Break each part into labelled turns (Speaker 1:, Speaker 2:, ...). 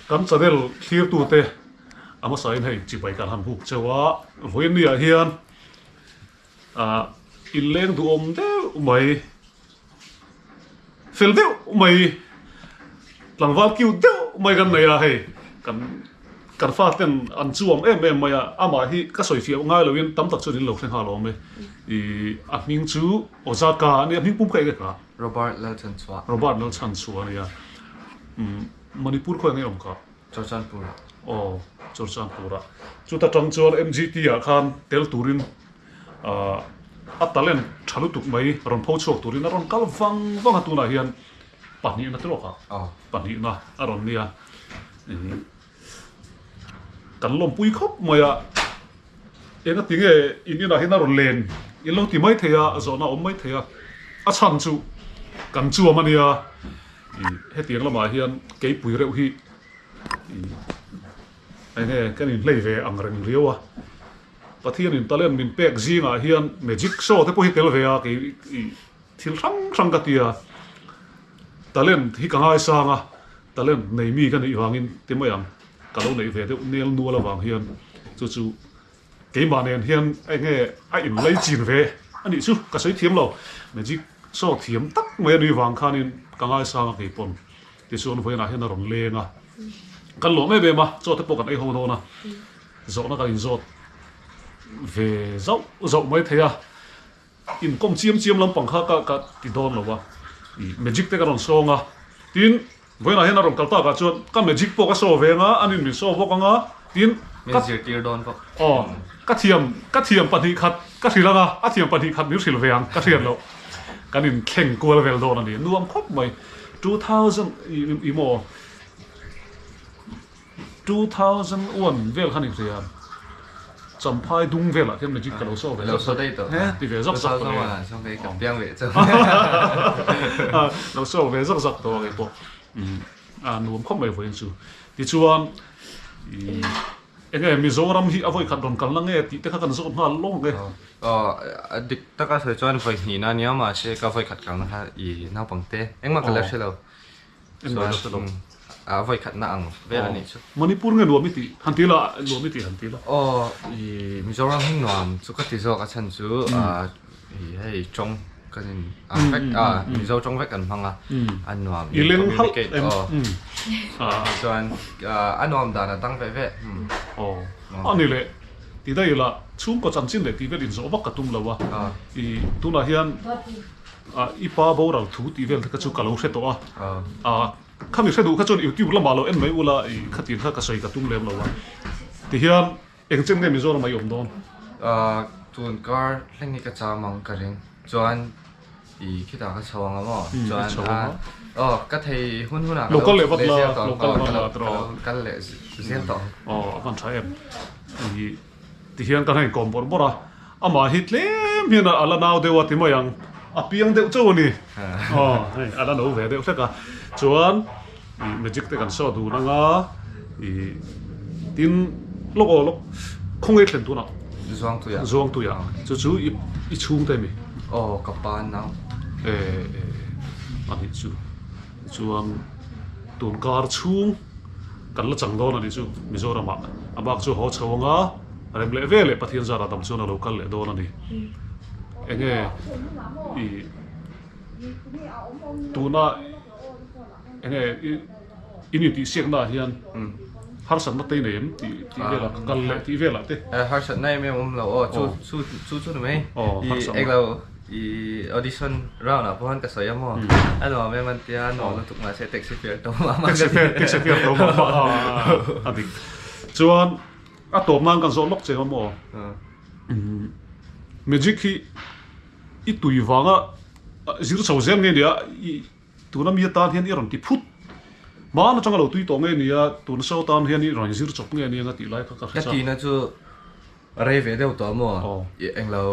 Speaker 1: Kan channel thlirtute a hmasain hei chibai kan han buk cheu a, vawiin ni ah hian ah inleng duhawm deuh mai, fel deuh mai, tlangval cute deuh mai kan nei a hei kan kan faten an chuam em em mai a, amah hi ka sawi fiah ngai loin tam tak chuan in lo hre nghal awm e, ih a hming chu Ozaka a nia, a hming pum kha eng nge kha?
Speaker 2: Robert Lalchhanchhuah.
Speaker 1: Robert Lalchhanchhuah a nia. Umm Manipur khawiah nge awm kha?
Speaker 2: Churchandpur ah.
Speaker 1: Aw, Churchandpur ah. Chuta tang chuan MGT ah khan tel turin ah a talent tha lutuk mai rawn pho chhuak turin a rawn kal vang vang a tunah hian pahnihna te rawk ah.
Speaker 2: Aw.
Speaker 1: Pahnihna a rawn nia. Ih kan lawmpui khawp mai a. Enga tinge in inah hian a rawn len in lo ti mai thei a, zawhna a awm mai thei a. A chhan chu kan chuam a nia. Ih hetiang lamah hian keipui reuh hi ih enge kan inhlei ve ang reng riau a. Pathianin talent min pek zingah hian magic show te pawh hi tel ve a kei ih thil hrang hrang ka ti a. Talent hi ka ngaisang a, talent nei mi ka nih vangin ti mai ang ka lo neih ve deuh nel nual avang hian chu chu Keimah nen hian enge a inlei chin ve a nih chu ka sawi thiam lo. Magic show thiam tak mai a nui vang khanin ka ngaisang a keipawn. Tichuan vawiinah hian a rawn leng a, kan lawm em em a, chaw te pawh kan ei ho dawn a, zawhna kan inzawt ve zauh zauh mai thei a. Inkawm chiam chiam lampang kha ka ka ti dawn lo a, ih magic te ka rawn sawng a, tin vawiinah hian a rawn kal takah chuan ka magic pawh ka saw ve anga a nin min saw bawk anga tin
Speaker 2: Min zirtir dawn bawk.
Speaker 1: Aw ka thiam ka thiam pahnih khat ka hrilh anga a thiam pahnih khat min hrilh ve ang ka hriat loh kan inthleng kual vel dawn a ni nuam khawp mai 2000 ih maw 2001 vel khan inhria Champhai dung velah khian magic ka lo saw ve
Speaker 2: zak zak he
Speaker 1: ti ve zak zak tawh
Speaker 2: e ka piang ve chu
Speaker 1: lo saw ve zak zak tawh ang pawh a nuam khawp mai vawiin chu tichuan enge Mizoram hi a vawi khat rawn kalna nge tih te kha kan zawt nghal lawng nge
Speaker 2: a dik taka sawi chuan vawi hnihna ania mahse ka vawi khat kalna kha i naupangte engmah ka la hre lo Chuan a vawi khatna ang vel a nih chu.
Speaker 1: Manipur nge nuam i tih? Han ti la, nuam i tih han ti la.
Speaker 2: Aw, i Mizoram hi nuam chu ka ti zawk a chhan chu i hei tawng kan in ang vek a, Mizo tawng vek kan hmang a, a nuam
Speaker 1: I leng halh em?
Speaker 2: Chuan a nuam dan a dang ve ve.
Speaker 1: Aw, a ni leh ti daih ila chhungkaw chanchin leh tih vel inzawh vak ka tum lo a, i tunah hian Ah i pa boral thu tih vel te kha chu ka lo hre tawh a, ah khami hre duh kha chuan youtube lamah lo en mai ula ih khatin kha ka sawi ka tum lem lo a, tihian eng chen nge Mizoram ah i awm dawn?
Speaker 2: Ah tun kar thleng hi ka cham ang ka ring chuan ih khitah ka chho ang a maw chuan ah aw ka thei hun hunah
Speaker 1: ka lo kal leh vat la lo kal vat la
Speaker 2: ka lo kal leh zel tawh ang.
Speaker 1: Aw a van tha em ih. Tihian kan han inkawm bawrh bawrh a, amah hi tlem hian a la nau deuh a ti mai ang, a piang deuh chauh a ni. Aw hei a la no ve deuh hlek a, chuan ih magic te kan saw dun anga ih tin lawk aw lawk khawngaih thlen tunah
Speaker 2: Zuangtuiah
Speaker 1: Zuangtuiah chu chu i i chhungte a mi?
Speaker 2: Aw ka pa nau.
Speaker 1: E e a nih chu chuan tun kar chhung. Kan la chang dawn a nih chu Mizoramah a bak chu haw chho anga rem leh ve leh Pathian zara dam chuan a lo kal leh dawn a ni. Enge i tuna enge i in intihsiakna ah hian harsatna te i nei em tih tih velah ka kal leh tih velah te.
Speaker 2: Harsatna em em awm lo aw chu chu chu chu ni mai. I englo. I audition round ah pawh khan ka sawi a maw? A nuam em an tia, a nuam lutuk mahse taxi fare to mah mah
Speaker 1: ka ti. Taxi fare to mah mah a dik. Chuan a tawp nan kan zawh lawk che a maw? Magic hi i tui vanga zir chho zel nge nia i tuna mi atan hian i rawn ti phut. Hmaan atanga lo tui tawh nge nia tuna show tan hian i rawn zir chawp nge nia nga tih lai kha ka hre
Speaker 2: chak. Ka tihna chu Rei ve deuh tawh maw? Englo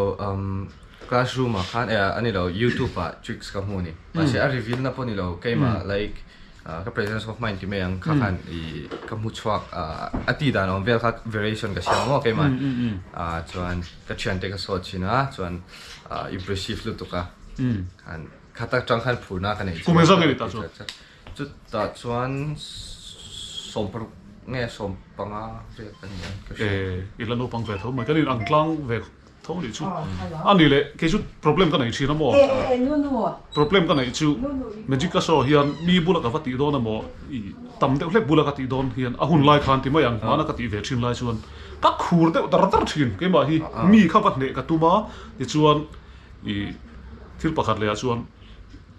Speaker 2: classroom ah khan a ni lo youtube ah tricks ka hmu a ni. Mahse a reveal na pawh ni lo keimah like ka presence of mind ti mai ang kha khan ih ka hmu chhuak a tih dan awm vel kha variation ka siam maw keimah chuan ka thiante ka saw thin a chuan impressive lutuk a khan kha tak tang khan phurna ka nei
Speaker 1: Kum engzah nge ni tah chuan?
Speaker 2: Chutah chuan. Sawmparuk nge sawmpanga vel ka ni ang ka hria.
Speaker 1: E, i la naupang ve tho mai, kan in ang tlang ve tho nih chu. A ni leh, kei chu problem ka nei thin a maw? Problem ka neih chu Magic ka show hian mi bula ka va tih dawn emaw, i tam deuh hlek bula ka tih dawn hian a hun lai khan ti mai ang, hmana ka tih ve thin lai chuan ka khur deuh dar dar thin. Keimah hi mi kha va hneh ka tum a, tichuan i thil pakhat leh ah chuan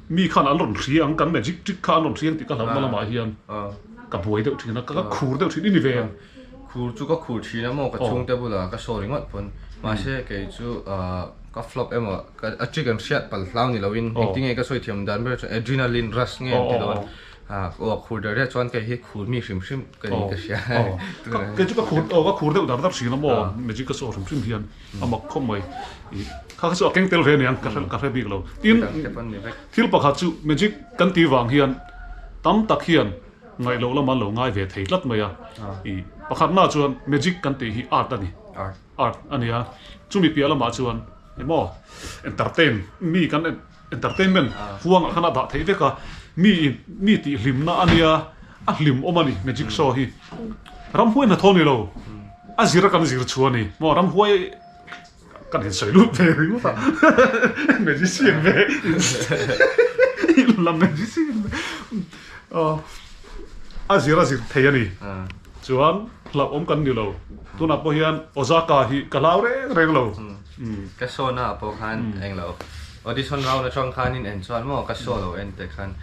Speaker 1: Mi khan an rawn hria ang, kan magic trick kha an rawn hria ang tih ka hlauhna lamah hian ka buai deuh thin a, ka khur deuh thin i ni ve em?
Speaker 2: Khur chu ka khur thin a maw, ka chhungte bulah ka saw ringawt pawn. Mahse kei chu ka flop emaw, a trick an hriat palh hlau ni loin engtinge ka sawi thiam dan ber chuan adrenaline rush nge an ti dawn. Aw khur der der chuan kei hi khur mi hrim hrim ka ni ka hria.
Speaker 1: Kei chu ka khur, aw ka khur deuh dar dar thin a maw, magic ka saw hrim hrim hian a mak khawp mai. Kha kha chu a keng tel ve aniang ka hre ka hre bik lo. Tin, thil pakhat chu magic kan tih vang hian tam tak hian ngaih loh lama lo ngai ve thei tlat mai a. I pakhatna chuan magic kan tih hi art a ni. Art a ni a. Chumi piah lamah chuan emaw entertain mi kan entertainment huangah khan a dah theih vek a. Mi mi tih hlimna a nia a hlim awm a ni magic show hi. Ramhuai hnathawh ni lo a zir a kan zir chhuah a ni. Maw ramhuai Kan insawi lut ve ringawt a, magician ve la magician ve a zir a zir thei a ni. Chuan hlauhawm kan ni lo, tunah pawh hian Osaka hi ka hlau reng reng lo.
Speaker 2: Ka show na ah pawh khan englo audition round atang khan in en chuan maw ka show lo en te khan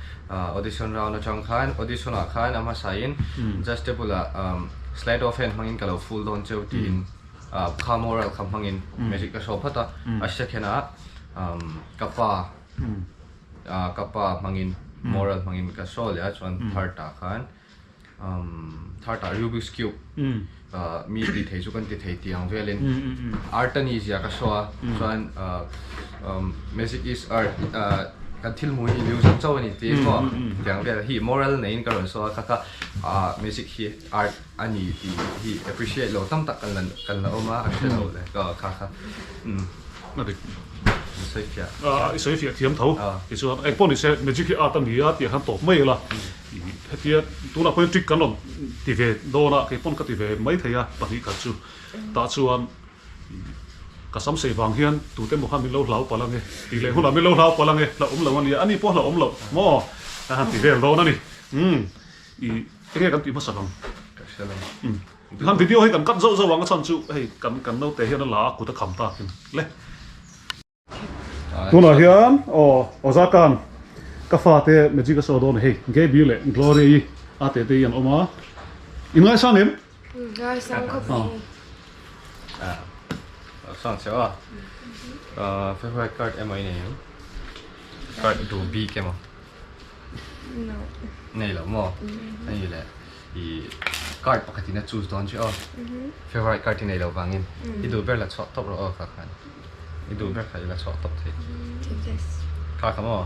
Speaker 2: audition round atang khan audition ah khan a hmasa in just te bulah slide of hand hmangin ka lo full dawn cheu tiin Kha moral kha hmangin magic ka show phawt a, a second ah ka pa ka pa hmangin moral hmangin ka show leh a chuan third ah khan third ah Rubik's cube mi ti thei chu kan ti thei tih ang velin art a ni zia ka show a chuan magic is art kan thil hmuh hi illusion chauh a ni tih maw tiang vel hi moral neiin ka rawn show a kha kha magic hi art a ni tih hi appreciate lo tam tak kan la kan la awm a a hre lo le ka kha kha umm
Speaker 1: a dik
Speaker 2: i sawi fiah
Speaker 1: i sawi fiah thiam tho tichuan eng pawh ni se magic hi art a ni a tih ah khan tawp mai ila hetia tunah pawhin trick kan rawn ti ve dawn a kei pawn ka ti ve mai thei a pahnih khat chu tah chuan ka sam sei vang hian tute emaw khan min lo hlau palh ange tih leh hunah min lo hlau palh ange hlauhawm lo a nia ani pawh hlauhawm loh maw a han ti vel dawn a ni umm I enge kan tih hmasa ang?
Speaker 2: Ka hria lo.
Speaker 1: Umm. Tikhan video hi kan cut zauh zauh ang a chhan chu hei kan kan naute hian a la a kut a kham takin le. Tunah hian aw Ozaka'n ka fate magic a saw dawn a hei Gaby leh Gloria-i a te te hi an awm a. In ngaisang em?
Speaker 3: Ngaisang khawp mai.
Speaker 2: Sang cheu a. Favorite card emaw i nei em? Card duh bik emaw?
Speaker 3: No.
Speaker 2: Nei lo maw? Ani le i card pakhat in a choose dawn che aw. Favorite card i nei lo vangin i duh ber la chhuah tawp rawh aw kha khan. I duh ber kha i la chhuah tawp thei.
Speaker 3: Yes.
Speaker 2: Kha kha maw?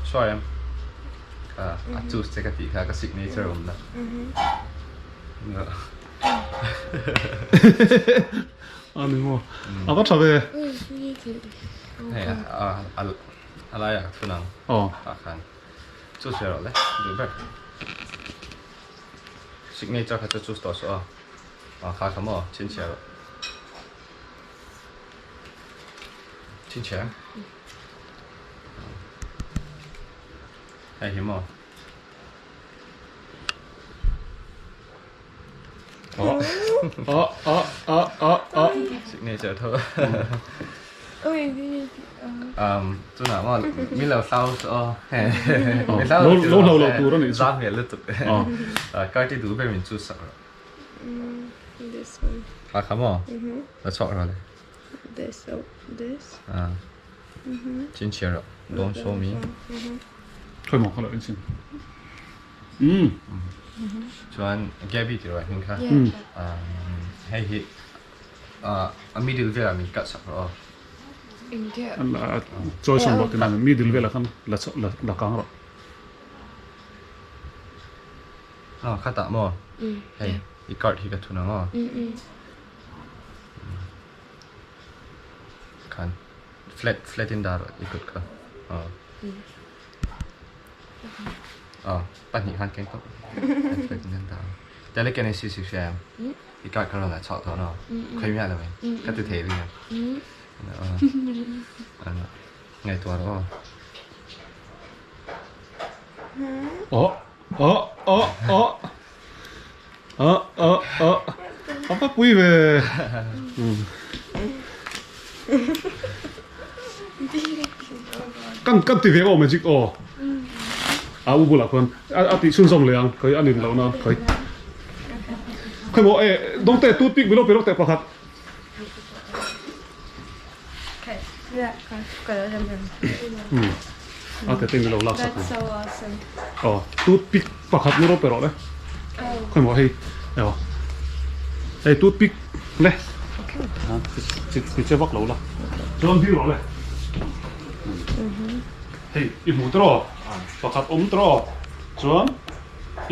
Speaker 2: Sure em? Kha a choose che ka tih kha ka signature awm na.
Speaker 1: Ani maw? A va tha ve.
Speaker 2: Hei a A laiah ka thun ang.
Speaker 1: Aw.
Speaker 2: Tah khan choose ve rawh le duh ber. Signature kha chu choose tawh suh aw. Aw kha kha maw chhinchhiah rawh. Chhinchhiah em? Hei hi maw? Signature tho. Tunah maw min lo hlau chu aw.
Speaker 1: Min hlau lo hlau lo tur a nih chu.
Speaker 2: Zam hmel lutuk. Card i duh ber min choose sak rawh.
Speaker 3: This one.
Speaker 2: Kha kha maw? La chhuak rawh le.
Speaker 3: This oh this.
Speaker 2: Chhinchhiah rawh. Don't show me.
Speaker 1: Khawi maw kha lo en sin. Umm.
Speaker 2: Chuan Gaby tih ruah hming kha hei hi a middle velah min cut sak rawh aw.
Speaker 1: Chawi sawn rawh tina middle velah khan la la kang rawh.
Speaker 2: Aw khatah maw hei i card hi ka thun ang aw. Khan flat flat in dah rawh i kut kha aw. Aw pahnih khan keng tawp an dah ang. Telekinesis i hria em? I card kha rawn la chhuah tawh no? Khawi miah lo in ka ti thei ring em? Ngaihtuah rawh aw.
Speaker 1: Aw aw aw aw aw aw aw a va pui ve. Kan kan ti ve aw magic aw. A u bulah khuan a tih chhunzawm leh ang khawi a nin loh nan khawi. Khawi maw e dawngte toothpick milo pe rawk teh pakhat. A tete milo lak sak aw toothpick pakhat milo pe rawh le. Khawi maw hei aw hei toothpick le. Ti che vak lo la. Chuan ding rawh le. Hei i hmu tawh pakhat awm tawh chuan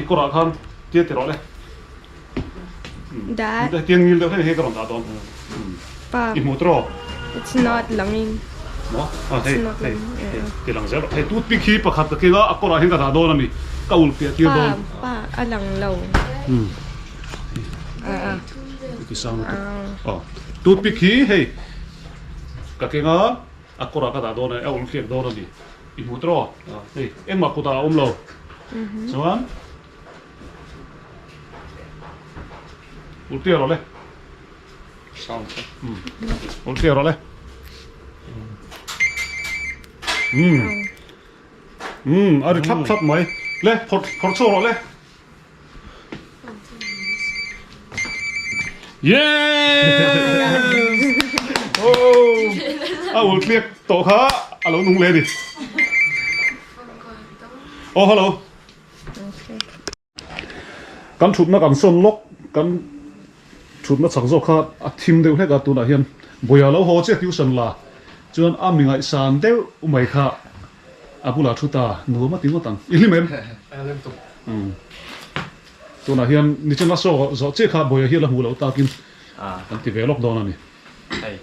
Speaker 1: i kawrah khan tia ti rawh le tia ngil deuh hei hei ka rawn dah dawn i hmu tawh
Speaker 3: It's not langin
Speaker 1: maw a hei hei hei ti lang zel rawh hei toothpick hi pakhat ka keng a a kawrah hian ka dah dawn a ni ka ulh piah tir dawn
Speaker 3: pa a lang lo
Speaker 1: ti sang lutuk aw toothpick hi hei ka keng a. A kawrah ka dah dawn a, a awm hliak dawn a ni. I hmu tawh aw? Hei, engmah kutah a awm lo. Chuan, Ulhtia rawh le.
Speaker 2: Sound kha.
Speaker 1: Ulhtia rawh le. Umm. Umm, a ri thlap thlap mai. Le, phawrh phawrh chhuak rawh le. Yes! Oh! A ul tliak tawh kha a lo nung leh a ni. Oh, hello. Kan thutna kan sawn lawk, kan thutna chak zawk kha a thim deuh hlek a tunah hian Bawia lo haw chiah tuition la chuan a mi ngaihsan deuh mai kha A bulah thu ta nuam a ti ngawt ang. I hlim em? Umm. Tunah hian nichin a saw zawh chiah kha Bawia hi a la hmuh loh takin kan ti ve lawk dawn a ni.
Speaker 2: Hei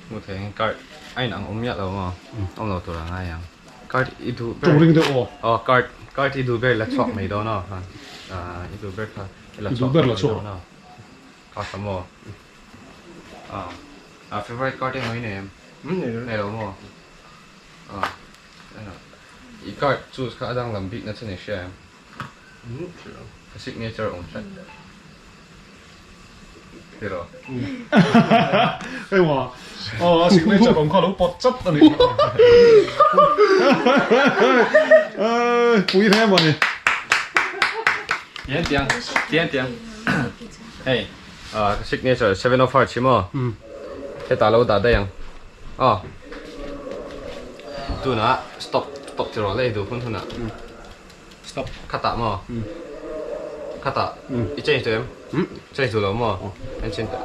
Speaker 2: hmu thei ang card a in ang awm miah lo maw? Awm lo tur a ngai ang. Card i duh ber.
Speaker 1: Ṭawng ring deuh aw.
Speaker 2: Aw card card i duh ber la chhuak mai dawn aw. I duh ber kha i la chhuak mai dawn aw. Card kha maw? A favorite card emaw i nei em? Nei lo maw? I card choose kha a danglam bik na chu ni hria em? A signature awm tlat. Tiraw?
Speaker 1: Hei maw aw a signature awm kha lo pawt chat a ni. Pui hle mai.
Speaker 2: Tiang tiang tiang tiang. Hei ka signature 7 of hearts hi maw? Hetah lo dah daih ang. Aw. Tunah stop stop chi rawh le i duh hun hunah.
Speaker 1: Stop.
Speaker 2: Khatah maw? Khatah. I change duh em? Change duh lo maw? En chin teh.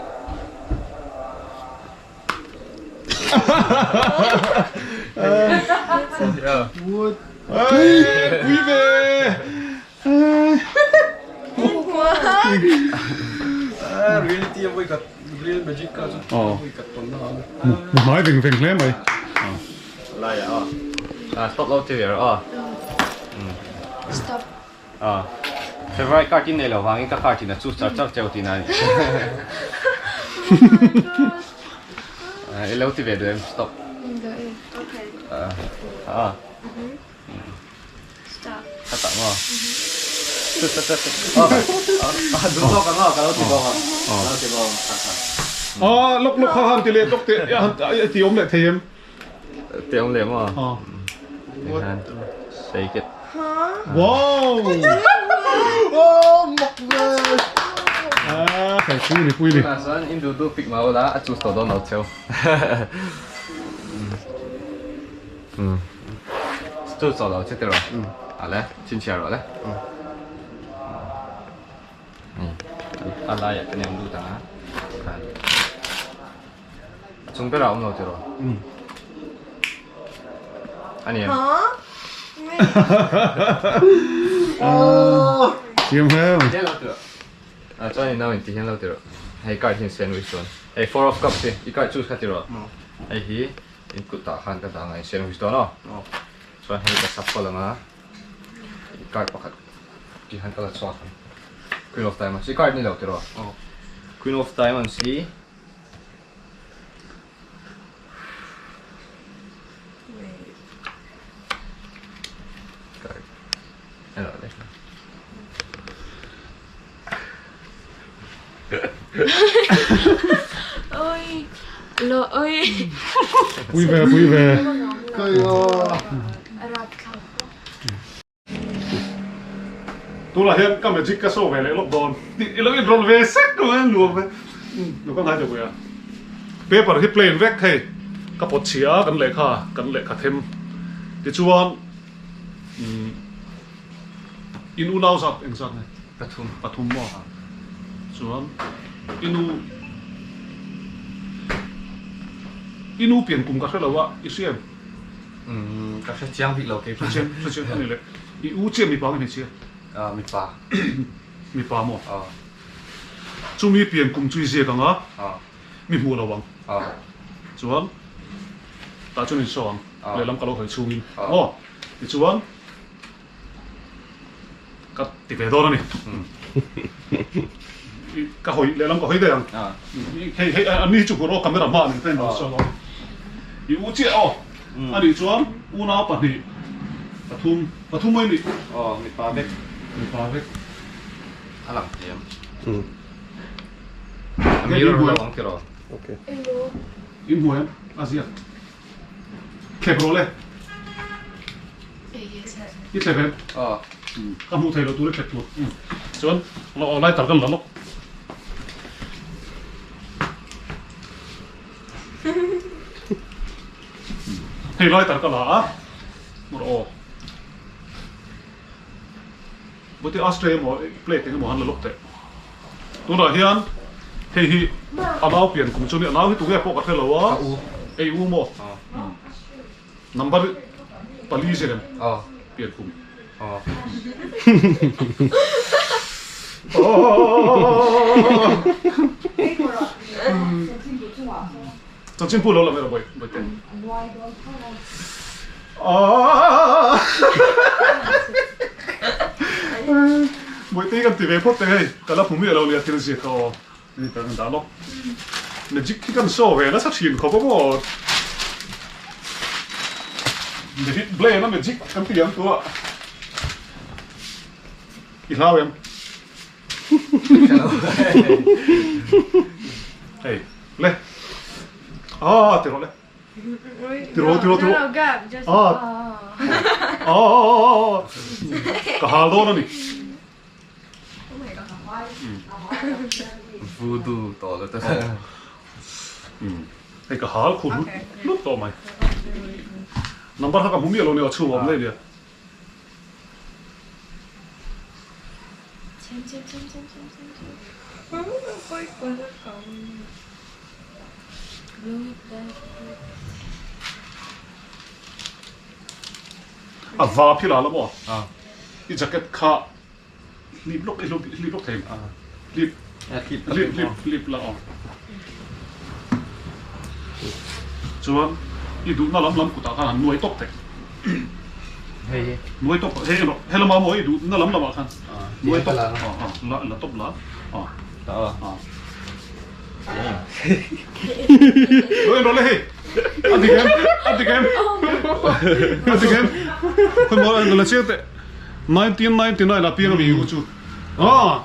Speaker 1: Ui pui ve.
Speaker 4: Reality a vawi khat real magic kha chu a vawi khat tawn na a.
Speaker 1: Mu hnai veng veng hle mai.
Speaker 2: Lai ah aw. Ah stop lo ti ve rawh aw.
Speaker 3: Stop.
Speaker 2: Ah. Favorite card in nei lo vangin ka card in a choose char char cheu tihna a ni. I lo ti ve duh em stop.
Speaker 3: Okay.
Speaker 2: Ah. Ka tak maw? Duh zawk ang aw, ka lo ti bawk ang. Ka lo ti bawk ang, kha kha.
Speaker 1: Aw, lawk lawk kha han ti leh tawk teh, a ti awm leh thei em?
Speaker 2: Ti awm leh maw? Aw. Shake it.
Speaker 1: Wow!
Speaker 4: Oh, mak ve!
Speaker 1: Ah, kai pui ni pui ni.
Speaker 2: Tunah chuan in duh duh pick mah ula, a choose tawh dawn lo cheu. Chu chaw lo che tiraw? A le, chhinchhiah rawh le. A laiah ka nem lut ang a. Khan. A chung berah a awm lo tiraw? A ni em?
Speaker 1: Thiam hle mai.
Speaker 2: Hian lo tiraw? A chuan i nau in ti hian lo tiraw? Hei card hi sandwich chuan. Hei four of cups hi i card choose kha tiraw? Hei hi In kut ah khan ka dah ngaih sandwich dawn aw. Chuan hei ka shuffle ang a. Card pakhat tih han ka la chhuak ang. Queen of Diamonds hi card ni lo tiraw?
Speaker 4: Aw.
Speaker 2: Queen of Diamonds hi card hello le.
Speaker 3: Oi lo oi.
Speaker 1: Pui ve pui ve. Tunah hian ka magic ka show ve leh lawk dawn. I lo inrawn ve sek lo a nuam ve. Lo ka ngai deuh a. Paper hi plain vek hei. Ka pawt chhia a kan lehkha kan lehkha them. Tichuan in unau zat eng zat nge?
Speaker 2: Pathum.
Speaker 1: Pathum maw? Chuan i nu i nu pian kum ka hre lo a i hria em?
Speaker 2: Umm ka hre chiang bik lo kei
Speaker 1: pawh. Hre chiang hre chiang a ni le. I u chiah mipa nge hmeichhia?
Speaker 2: Ah mipa.
Speaker 1: Mipa maw?
Speaker 2: Ah.
Speaker 1: Chumi pian kum chu i ziak ang a?
Speaker 2: Ah.
Speaker 1: Mi hmuh lo ang.
Speaker 2: Ah.
Speaker 1: Chuan tah chuan in show ang.
Speaker 2: Ah.
Speaker 1: Lehlam ka lo hawi chhungin.
Speaker 2: Ah.
Speaker 1: Maw? Tichuan ka ti ve dawn a ni. Ka hawi lehlam ka hawi daih ang. Hei hei a ni chu hmuh rawh camera hma nen ka sawi dawn. I u chiah aw. A nih chuan unau pahnih pathum pathum mai ni.
Speaker 2: Aw mipa vek.
Speaker 1: Mipa vek.
Speaker 2: A lang thiam. A mirror lo ang tiraw.
Speaker 4: Okay.
Speaker 1: In hmuh em a ziak. Thlep rawh le. I thlep em?
Speaker 2: Aw.
Speaker 1: Ka hmuh thei loh tur i thlep tur. Chuan aw lighter kan la lawk. Hei lighter ka la a. Mawr aw. Buti ashtray emaw plate eng emaw han la lawk teh. Tunah hian hei hi a nau pian kum chu ni a nau hi tunge pawh ka hre lo a.
Speaker 2: Ka u.
Speaker 1: Ei u maw? Number pali zir em? Pian kum. Chanchin pu lo la mera bawih bawihte. Bawihte hi kan ti ve phawt teh hei ka la hmu miah lo nia thil ziak ka aw ni ta kan dah lawk. Magic hi kan show ve nasa thin khawp a maw. David Blaine a magic kan ti ang tua. I hlau em? Hei le ah ti rawh le ti rawh ti rawh ti rawh ah ah ka hal dawn a ni
Speaker 2: Voodoo tawh lo te
Speaker 1: hei ka hal khur hlut tawh mai number kha ka hmu miah lo nia chhung a awm daih nia. A va phil a la maw? I jacket kha hlip lawk i hlip lawk thei em? Hlip hlip hlip hlip la aw. Chuan i duhna lam lam kutah khan han nuai tawp thei.
Speaker 2: Hei.
Speaker 1: Nuai tawp hei emaw he lama maw i duhna lam lamah khan nuai tawp la la tawp la a a. Lo en rawh le hei. A dik em? A dik em? A dik em? Khawi maw la chiang teh. 1999 a piang a mi u chu. Ah!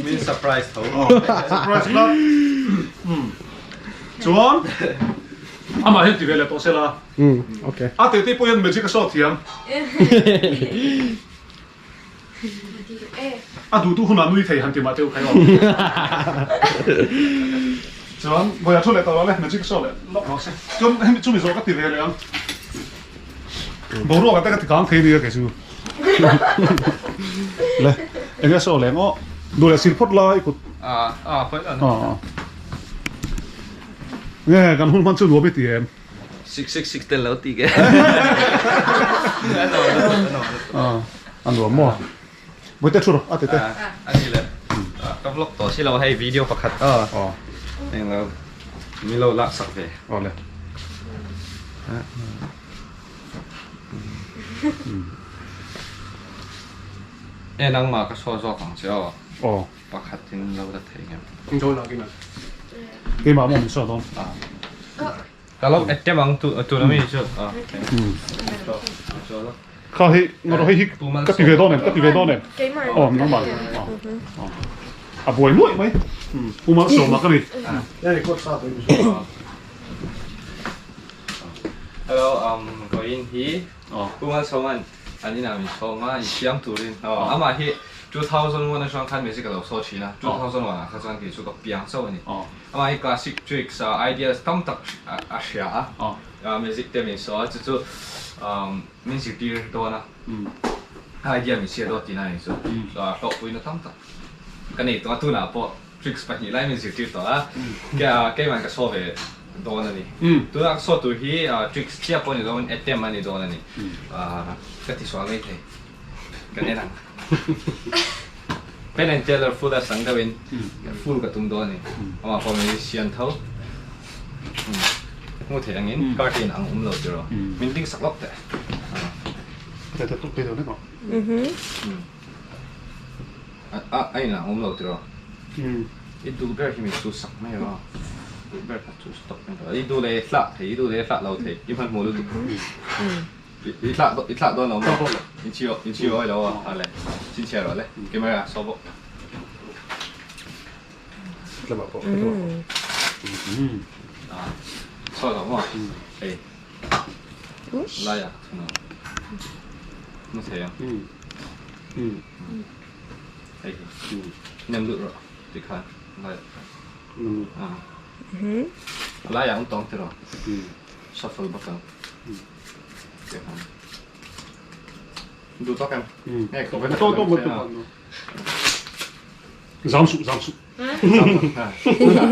Speaker 2: Min surprise tho.
Speaker 1: Surprise la. Chuan amah hian ti ve leh tawh sela.
Speaker 4: Okay.
Speaker 1: A tete pawh hian magic a show thiam. A duhtu hunah nui thei han ti mah teuh khai aw. Chuan vawiah thu leh tawh lo le magic show leh lawk rawh se. Chuan hemi chumi zawh ka ti ve leh ang. Boruak ah te ka ti kang thei nia kei chu. Le enge show leh ngaw. Duh leh sil phawt la i kut.
Speaker 2: A a khawi la.
Speaker 1: Nge kan hun hman chu nuam i ti em.
Speaker 2: 666 tel lo ti ke.
Speaker 1: A nuam maw? Bawihte thu rawh, a tete.
Speaker 2: A ni le. Ka vlog tawh si lo hei video pakhat. Aw. Eng lo. Min lo lak sak ve.
Speaker 1: Awle.
Speaker 2: E nangmah ka saw zawk ang che aw.
Speaker 1: Aw.
Speaker 2: Pakhat in lo la thei ngem.
Speaker 1: Keimah maw min saw dawn?
Speaker 2: Ka lo attempt ang tu tuna mi chu.
Speaker 1: Kha hi ngawt hei hi ka ti ve dawn em ka ti ve dawn em. Aw nangmah. A buai nuaih mai. Pu Malsawma ka ni.
Speaker 2: Hello um vawiin hi Pu Malsawma'n an inah min sawm a insiam turin amah hi 2001 atang khan music a lo saw thin a 2001 ah kha chuan kei chu ka piang chauh a ni. Amah hi classic tricks ideas tam tak a hria a music te min saw a chu chu min zirtir dawn a idea min hriat dawn tihna a ni chu hlawhpuina tam tak ka nei tawh a tunah pawh tricks pahnih lai min zirtir tawh a keimah ka saw ve dawn a ni tunah ka saw tur hi tricks chiah pawh ni loin attempt a ni dawn a ni ka tisual mai thei. Kan en ang. Penn and Teller full a sang deuh in full ka tum dawn a ni. Amah pawh musician tho. Hmu thei angin curtain ang awm lo tiraw. Min ding sak lawk teh. A in ang awm lo tiraw. I duh ber hi min chu sak mai rawh. Duh ber kha chu stop mai rawh. I duh leh hlah thei, i duh leh hlah lo thei. I hmanhmawh lutuk. I thlah i thlah dawn lo maw? In chhiu in chhiu awi lo a a le chin chhiar rawh le camera saw bawk.
Speaker 1: Tlama pawh tlama pawh.
Speaker 2: Ah saw lo maw? Hei lai ah thun ang. Mu thei ang. Hei hi nem lut rawh tikhan lai ah. Lai ah um tawng ti rawh. Shuffle bawk ang. Duh tawk em? Nge ka
Speaker 1: Tawk tawk tawk Zam suh zam suh.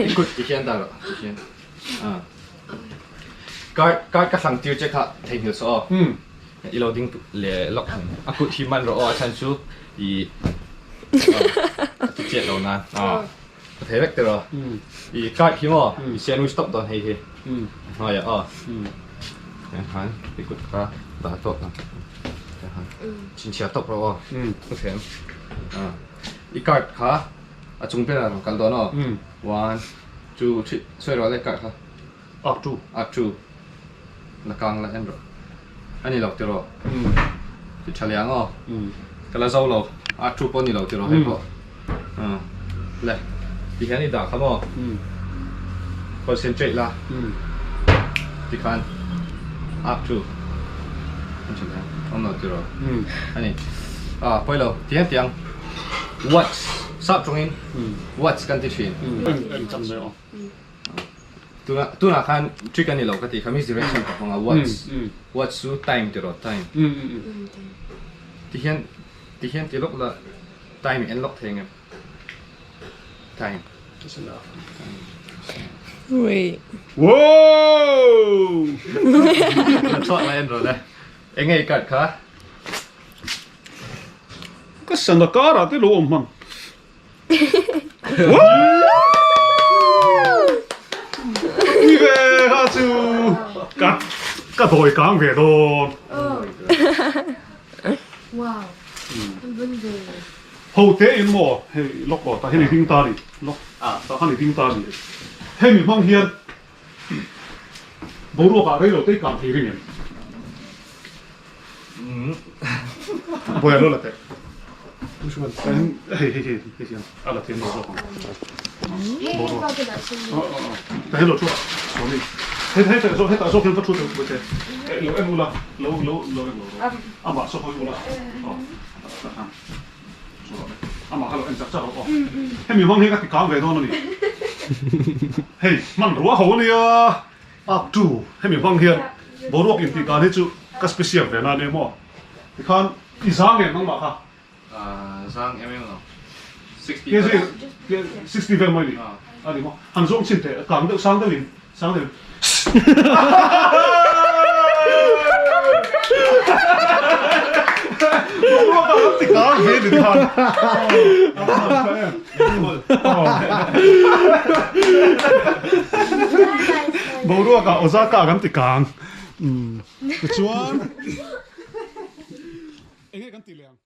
Speaker 2: I kut ti hian dah rawh ti hian. Card card ka hlang tir che kha theihnghilh saw aw. I lo ding leh lawk ang. A kut hi man rawh aw a chhan chu i a ti chiat lo nan. Ka thei vek tiraw. I card hi maw i sandwich tawp dawn hei hi. Hnuaiah aw. Tiang khan i kut kha dah tawp ang. Tiang khan chhinchhiah tawp rawh aw. Ka thiam. I card kha a chung ber ah rawn kal dawn aw. One, two, three sawi rawh le card kha.
Speaker 1: Up two.
Speaker 2: Up two. La kang la en rawh. A ni lo tiraw. Ti tha leh ang aw. Ka la zo lo. A thu pawh a ni lo tiraw hei pawh. Le ti hian i dah kha maw. Concentrate la. Tikhan up to an tha leh ang. Awm lo tiraw. A ni. Ah pawi lo. Ti hian tiang watch sap tawngin watch kan ti thin.
Speaker 1: Eng chang mai aw.
Speaker 2: Tuna tunah khan trick a ni lo ka tih kha misdirection ka hmang a what's what's chu time ti rawh time ti hian ti hian ti lawk la time i en lawk thei ang em time
Speaker 3: Wait.
Speaker 1: Whoa!
Speaker 2: Chhuak la en rawh le eng nge i card kha
Speaker 1: Ka sana karah te lo awm hmang. Ni ve kha chu ka ka dawi kang ve dawn.
Speaker 3: Wow. An ve.
Speaker 1: Ho te in maw hei lawk aw tah hian i ding ta ni lawk tah khan i ding ta ni hemi hmang hian boruak ah rei lo te i kang thei ring em? Bawi a lo la teh. Hei hei hei hei hian a la thiam lo zawk ang. Ta hi lo thu Sawmi. Hei hei tah zawk hetah zawk hian va thu teh bawi teh. Lo en ula lo lo lo en lo rawh. Amah saw hawi ula. Aw ta khan. Amah kha lo en chak chak rawh aw. Hemi hmang hi ka ti kang ve dawn a ni. Hei hmanrua ho a nia. Up to hemi hmang hian boruak intih dan hi chu ka special ve na ania maw? Tikhan i zang em nangmah kha?
Speaker 2: Zang em em lo. 60
Speaker 1: vel. 60 vel mai ni. A ni maw? Han zawng chhin teh kang deuh sang deuhin sang deuhin. Boruak ah an ti kang ve ni tikhan. Boruakah Osaka kan ti kang. Tichuan enge kan ti leh ang?